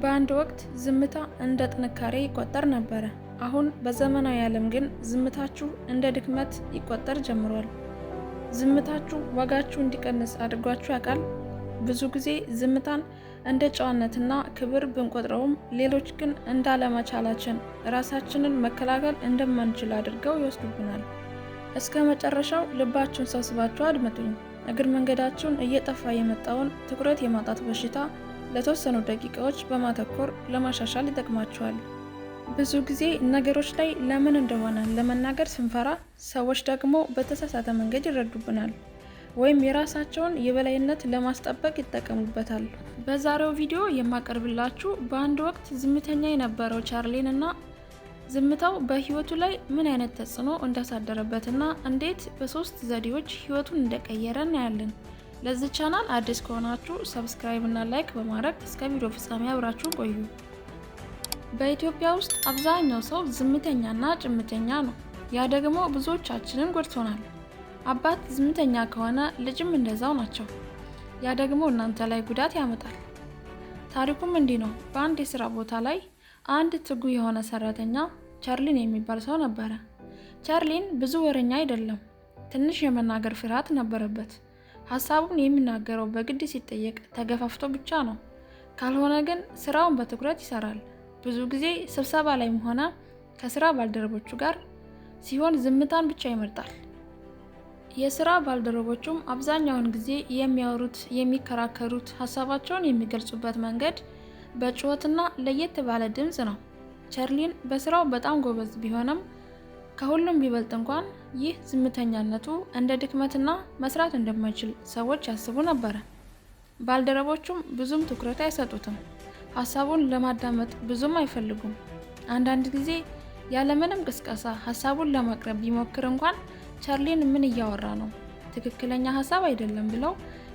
በአንድ ወቅት ዝምታ እንደ ጥንካሬ ይቆጠር ነበረ። አሁን በዘመናዊ ዓለም ግን ዝምታችሁ እንደ ድክመት ይቆጠር ጀምሯል። ዝምታችሁ ዋጋችሁ እንዲቀንስ አድርጓችሁ ያውቃል? ብዙ ጊዜ ዝምታን እንደ ጨዋነትና ክብር ብንቆጥረውም ሌሎች ግን እንዳለመቻላችን ራሳችንን መከላከል እንደማንችል አድርገው ይወስዱብናል። እስከ መጨረሻው ልባችሁን ሰብስባችሁ አድምጡኝ። እግር መንገዳችሁን እየጠፋ የመጣውን ትኩረት የማጣት በሽታ ለተወሰኑ ደቂቃዎች በማተኮር ለማሻሻል ይጠቅማችኋል። ብዙ ጊዜ ነገሮች ላይ ለምን እንደሆነ ለመናገር ስንፈራ፣ ሰዎች ደግሞ በተሳሳተ መንገድ ይረዱብናል ወይም የራሳቸውን የበላይነት ለማስጠበቅ ይጠቀሙበታል። በዛሬው ቪዲዮ የማቀርብላችሁ በአንድ ወቅት ዝምተኛ የነበረው ቻርሊን እና ዝምታው በሕይወቱ ላይ ምን አይነት ተጽዕኖ እንዳሳደረበትና እንዴት በሶስት ዘዴዎች ሕይወቱን እንደቀየረ እናያለን። ለዚህ ቻናል አዲስ ከሆናችሁ subscribe እና like በማድረግ እስከ ቪዲዮ ፍጻሜ አብራችሁን ቆዩ። በኢትዮጵያ ውስጥ አብዛኛው ሰው ዝምተኛና ጭምተኛ ነው። ያ ደግሞ ብዙዎቻችንን ጎድቶናል። አባት ዝምተኛ ከሆነ ልጅም እንደዛው ናቸው። ያ ደግሞ እናንተ ላይ ጉዳት ያመጣል። ታሪኩም እንዲህ ነው። በአንድ የስራ ቦታ ላይ አንድ ትጉ የሆነ ሰራተኛ ቻርሊን የሚባል ሰው ነበረ። ቻርሊን ብዙ ወሬኛ አይደለም። ትንሽ የመናገር ፍርሃት ነበረበት። ሀሳቡን የሚናገረው በግድ ሲጠየቅ ተገፋፍቶ ብቻ ነው። ካልሆነ ግን ስራውን በትኩረት ይሰራል። ብዙ ጊዜ ስብሰባ ላይም ሆነ ከስራ ባልደረቦቹ ጋር ሲሆን ዝምታን ብቻ ይመርጣል። የስራ ባልደረቦቹም አብዛኛውን ጊዜ የሚያወሩት፣ የሚከራከሩት፣ ሀሳባቸውን የሚገልጹበት መንገድ በጩኸትና ለየት ባለ ድምፅ ነው። ቻርሊን በስራው በጣም ጎበዝ ቢሆንም ከሁሉም ቢበልጥ እንኳን ይህ ዝምተኛነቱ እንደ ድክመትና መስራት እንደማይችል ሰዎች ያስቡ ነበረ። ባልደረቦቹም ብዙም ትኩረት አይሰጡትም። ሀሳቡን ለማዳመጥ ብዙም አይፈልጉም። አንዳንድ ጊዜ ያለምንም ቅስቀሳ ሀሳቡን ለማቅረብ ቢሞክር እንኳን ቻርሊን ምን እያወራ ነው? ትክክለኛ ሀሳብ አይደለም ብለው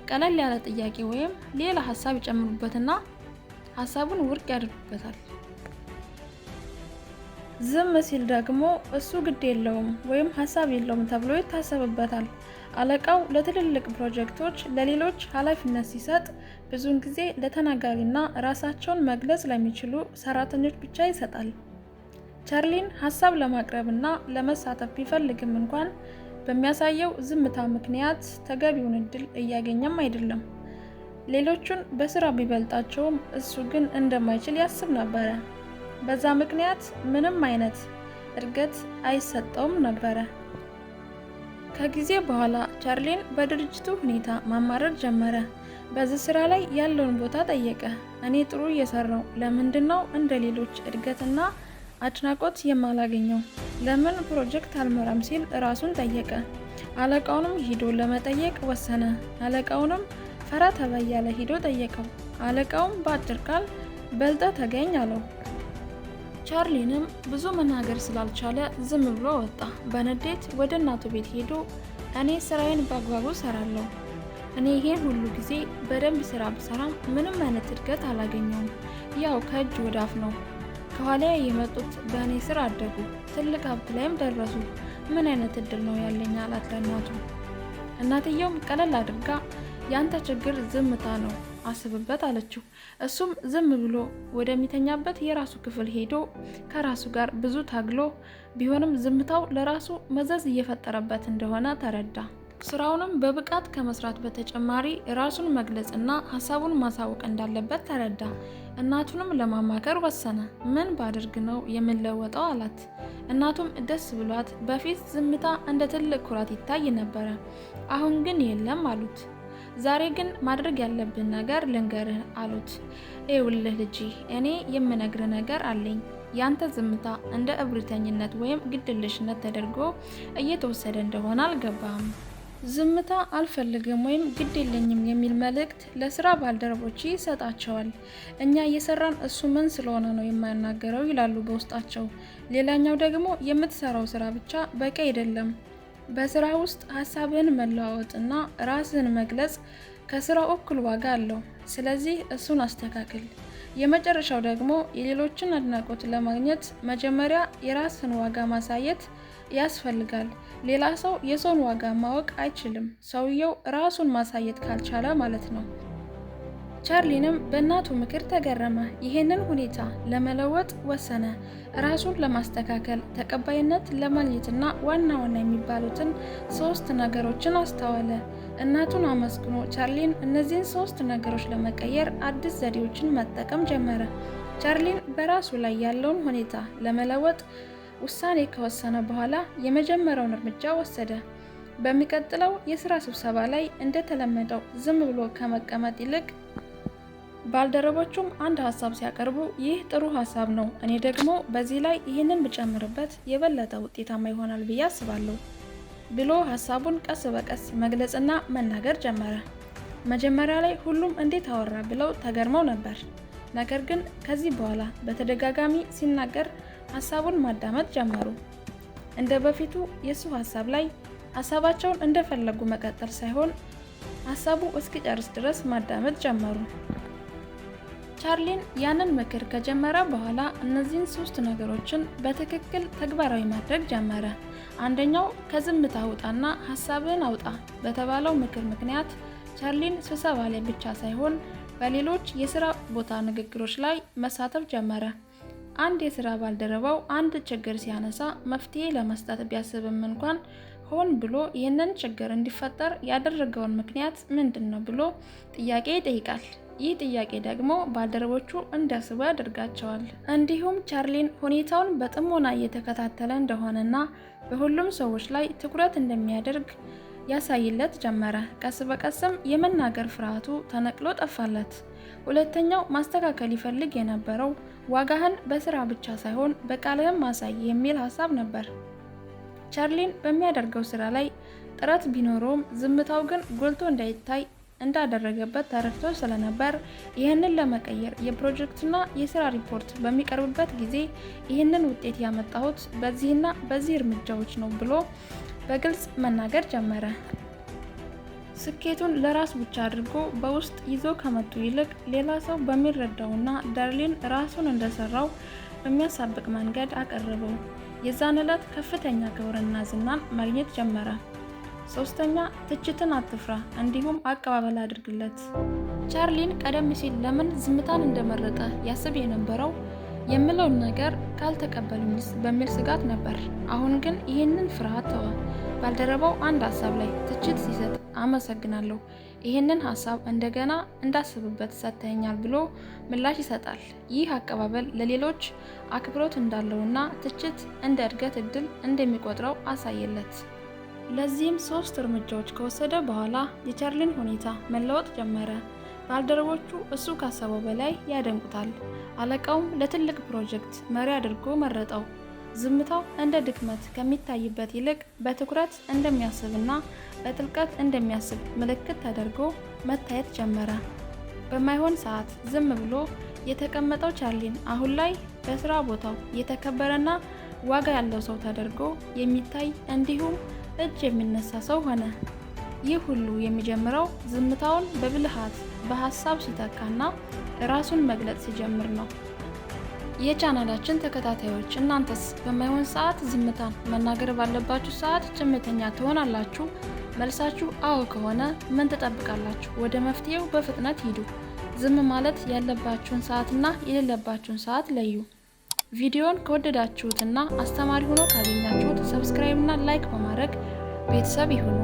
ቀለል ያለ ጥያቄ ወይም ሌላ ሀሳብ ይጨምሩበትና ሀሳቡን ውድቅ ያደርጉበታል። ዝም ሲል ደግሞ እሱ ግድ የለውም ወይም ሀሳብ የለውም ተብሎ ይታሰብበታል። አለቃው ለትልልቅ ፕሮጀክቶች ለሌሎች ኃላፊነት ሲሰጥ ብዙውን ጊዜ ለተናጋሪና ራሳቸውን መግለጽ ለሚችሉ ሰራተኞች ብቻ ይሰጣል። ቻርሊን ሀሳብ ለማቅረብና ለመሳተፍ ቢፈልግም እንኳን በሚያሳየው ዝምታ ምክንያት ተገቢውን እድል እያገኘም አይደለም። ሌሎቹን በስራ ቢበልጣቸውም እሱ ግን እንደማይችል ያስብ ነበረ። በዛ ምክንያት ምንም አይነት እድገት አይሰጠውም ነበረ። ከጊዜ በኋላ ቻርሊን በድርጅቱ ሁኔታ ማማረር ጀመረ። በዚህ ስራ ላይ ያለውን ቦታ ጠየቀ። እኔ ጥሩ እየሰራው ለምንድን ነው እንደ ሌሎች እድገትና አድናቆት የማላገኘው? ለምን ፕሮጀክት አልመራም ሲል ራሱን ጠየቀ። አለቃውንም ሂዶ ለመጠየቅ ወሰነ። አለቃውንም ፈራ ተባ እያለ ሂዶ ጠየቀው። አለቃውም በአጭር ቃል በልጠህ ተገኝ አለው። ቻርሊንም ብዙ መናገር ስላልቻለ ዝም ብሎ ወጣ። በንዴት ወደ እናቱ ቤት ሄዶ እኔ ስራዬን በአግባቡ ሰራለሁ። እኔ ይሄን ሁሉ ጊዜ በደንብ ስራ ብሰራም ምንም አይነት እድገት አላገኘውም። ያው ከእጅ ወደ አፍ ነው። ከኋላ የመጡት በእኔ ስር አደጉ፣ ትልቅ ሀብት ላይም ደረሱ። ምን አይነት እድል ነው ያለኝ አላት ለእናቱ። እናትየውም ቀለል አድርጋ ያንተ ችግር ዝምታ ነው አስብበት አለችው። እሱም ዝም ብሎ ወደሚተኛበት የራሱ ክፍል ሄዶ ከራሱ ጋር ብዙ ታግሎ ቢሆንም ዝምታው ለራሱ መዘዝ እየፈጠረበት እንደሆነ ተረዳ። ስራውንም በብቃት ከመስራት በተጨማሪ ራሱን መግለጽና ሀሳቡን ማሳወቅ እንዳለበት ተረዳ። እናቱንም ለማማከር ወሰነ። ምን ባደርግ ነው የምለወጠው አላት። እናቱም ደስ ብሏት በፊት ዝምታ እንደ ትልቅ ኩራት ይታይ ነበረ፣ አሁን ግን የለም አሉት። ዛሬ ግን ማድረግ ያለብን ነገር ልንገርህ አሉት። ይኸውልህ ልጄ፣ እኔ የምነግርህ ነገር አለኝ። ያንተ ዝምታ እንደ እብሪተኝነት ወይም ግድየለሽነት ተደርጎ እየተወሰደ እንደሆነ አልገባህም። ዝምታ አልፈልግም ወይም ግድ የለኝም የሚል መልእክት ለስራ ባልደረቦች ይሰጣቸዋል። እኛ እየሰራን እሱ ምን ስለሆነ ነው የማይናገረው ይላሉ በውስጣቸው። ሌላኛው ደግሞ የምትሰራው ስራ ብቻ በቂ አይደለም። በስራ ውስጥ ሀሳብህን መለዋወጥና ራስህን መግለጽ ከስራው እኩል ዋጋ አለው። ስለዚህ እሱን አስተካክል። የመጨረሻው ደግሞ የሌሎችን አድናቆት ለማግኘት መጀመሪያ የራስህን ዋጋ ማሳየት ያስፈልጋል። ሌላ ሰው የሰውን ዋጋ ማወቅ አይችልም፣ ሰውየው ራሱን ማሳየት ካልቻለ ማለት ነው። ቻርሊንም በእናቱ ምክር ተገረመ። ይህንን ሁኔታ ለመለወጥ ወሰነ። ራሱን ለማስተካከል፣ ተቀባይነት ለማግኘትና ዋና ዋና የሚባሉትን ሶስት ነገሮችን አስተዋለ። እናቱን አመስግኖ ቻርሊን እነዚህን ሶስት ነገሮች ለመቀየር አዲስ ዘዴዎችን መጠቀም ጀመረ። ቻርሊን በራሱ ላይ ያለውን ሁኔታ ለመለወጥ ውሳኔ ከወሰነ በኋላ የመጀመሪያውን እርምጃ ወሰደ። በሚቀጥለው የስራ ስብሰባ ላይ እንደተለመደው ዝም ብሎ ከመቀመጥ ይልቅ ባልደረቦቹም አንድ ሀሳብ ሲያቀርቡ "ይህ ጥሩ ሀሳብ ነው፣ እኔ ደግሞ በዚህ ላይ ይህንን ብጨምርበት የበለጠ ውጤታማ ይሆናል ብዬ አስባለሁ" ብሎ ሀሳቡን ቀስ በቀስ መግለጽና መናገር ጀመረ። መጀመሪያ ላይ ሁሉም እንዴት አወራ ብለው ተገርመው ነበር። ነገር ግን ከዚህ በኋላ በተደጋጋሚ ሲናገር ሀሳቡን ማዳመጥ ጀመሩ። እንደ በፊቱ የሱ ሀሳብ ላይ ሀሳባቸውን እንደፈለጉ መቀጠል ሳይሆን ሀሳቡ እስኪጨርስ ድረስ ማዳመጥ ጀመሩ። ቻርሊን ያንን ምክር ከጀመረ በኋላ እነዚህን ሶስት ነገሮችን በትክክል ተግባራዊ ማድረግ ጀመረ። አንደኛው፣ ከዝምታ ውጣና ሀሳብህን አውጣ በተባለው ምክር ምክንያት ቻርሊን ስብሰባ ላይ ብቻ ሳይሆን በሌሎች የስራ ቦታ ንግግሮች ላይ መሳተፍ ጀመረ። አንድ የስራ ባልደረባው አንድ ችግር ሲያነሳ መፍትሄ ለመስጠት ቢያስብም እንኳን ሆን ብሎ ይህንን ችግር እንዲፈጠር ያደረገውን ምክንያት ምንድን ነው ብሎ ጥያቄ ይጠይቃል። ይህ ጥያቄ ደግሞ ባልደረቦቹ እንዲያስቡ ያደርጋቸዋል። እንዲሁም ቻርሊን ሁኔታውን በጥሞና እየተከታተለ እንደሆነና በሁሉም ሰዎች ላይ ትኩረት እንደሚያደርግ ያሳይለት ጀመረ። ቀስ በቀስም የመናገር ፍርሃቱ ተነቅሎ ጠፋለት። ሁለተኛው ማስተካከል ይፈልግ የነበረው ዋጋህን በስራ ብቻ ሳይሆን በቃልህም ማሳይ የሚል ሀሳብ ነበር። ቻርሊን በሚያደርገው ስራ ላይ ጥረት ቢኖረውም ዝምታው ግን ጎልቶ እንዳይታይ እንዳደረገበት ተረድቶ ስለነበር ይህንን ለመቀየር የፕሮጀክትና የስራ ሪፖርት በሚቀርብበት ጊዜ "ይህንን ውጤት ያመጣሁት በዚህና በዚህ እርምጃዎች ነው" ብሎ በግልጽ መናገር ጀመረ። ስኬቱን ለራስ ብቻ አድርጎ በውስጥ ይዞ ከመጡ ይልቅ ሌላ ሰው በሚረዳውና ዳርሊን ራሱን እንደሰራው በሚያሳብቅ መንገድ አቀረበው። የዛን ዕለት ከፍተኛ ክብርና ዝናን ማግኘት ጀመረ። ሶስተኛ፣ ትችትን አትፍራ እንዲሁም አቀባበል አድርግለት። ቻርሊን ቀደም ሲል ለምን ዝምታን እንደመረጠ ያስብ የነበረው የምለውን ነገር ካልተቀበሉኝስ በሚል ስጋት ነበር። አሁን ግን ይህንን ፍርሃት ተወ። ባልደረባው አንድ ሀሳብ ላይ ትችት ሲሰጥ "አመሰግናለሁ፣ ይህንን ሀሳብ እንደገና እንዳስብበት ሰጥተኸኛል" ብሎ ምላሽ ይሰጣል። ይህ አቀባበል ለሌሎች አክብሮት እንዳለውና ትችት እንደ እድገት እድል እንደሚቆጥረው አሳየለት። ለዚህም ሶስት እርምጃዎች ከወሰደ በኋላ የቻርሊን ሁኔታ መለወጥ ጀመረ። ባልደረቦቹ እሱ ካሰበው በላይ ያደንቁታል። አለቃውም ለትልቅ ፕሮጀክት መሪ አድርጎ መረጠው። ዝምታው እንደ ድክመት ከሚታይበት ይልቅ በትኩረት እንደሚያስብና በጥልቀት እንደሚያስብ ምልክት ተደርጎ መታየት ጀመረ። በማይሆን ሰዓት ዝም ብሎ የተቀመጠው ቻርሊን አሁን ላይ በስራ ቦታው የተከበረና ዋጋ ያለው ሰው ተደርጎ የሚታይ እንዲሁም እጅ የሚነሳ ሰው ሆነ። ይህ ሁሉ የሚጀምረው ዝምታውን በብልሃት በሀሳብ ሲተካና ራሱን መግለጽ ሲጀምር ነው። የቻናላችን ተከታታዮች፣ እናንተስ በማይሆን ሰዓት ዝምታን፣ መናገር ባለባችሁ ሰዓት ጭምተኛ ትሆናላችሁ? መልሳችሁ አዎ ከሆነ ምን ትጠብቃላችሁ? ወደ መፍትሄው በፍጥነት ሂዱ። ዝም ማለት ያለባችሁን ሰዓትና የሌለባችሁን ሰዓት ለዩ። ቪዲዮን ከወደዳችሁትና አስተማሪ ሆኖ ካገኛችሁት subscribe እና like በማድረግ ቤተሰብ ይሁኑ።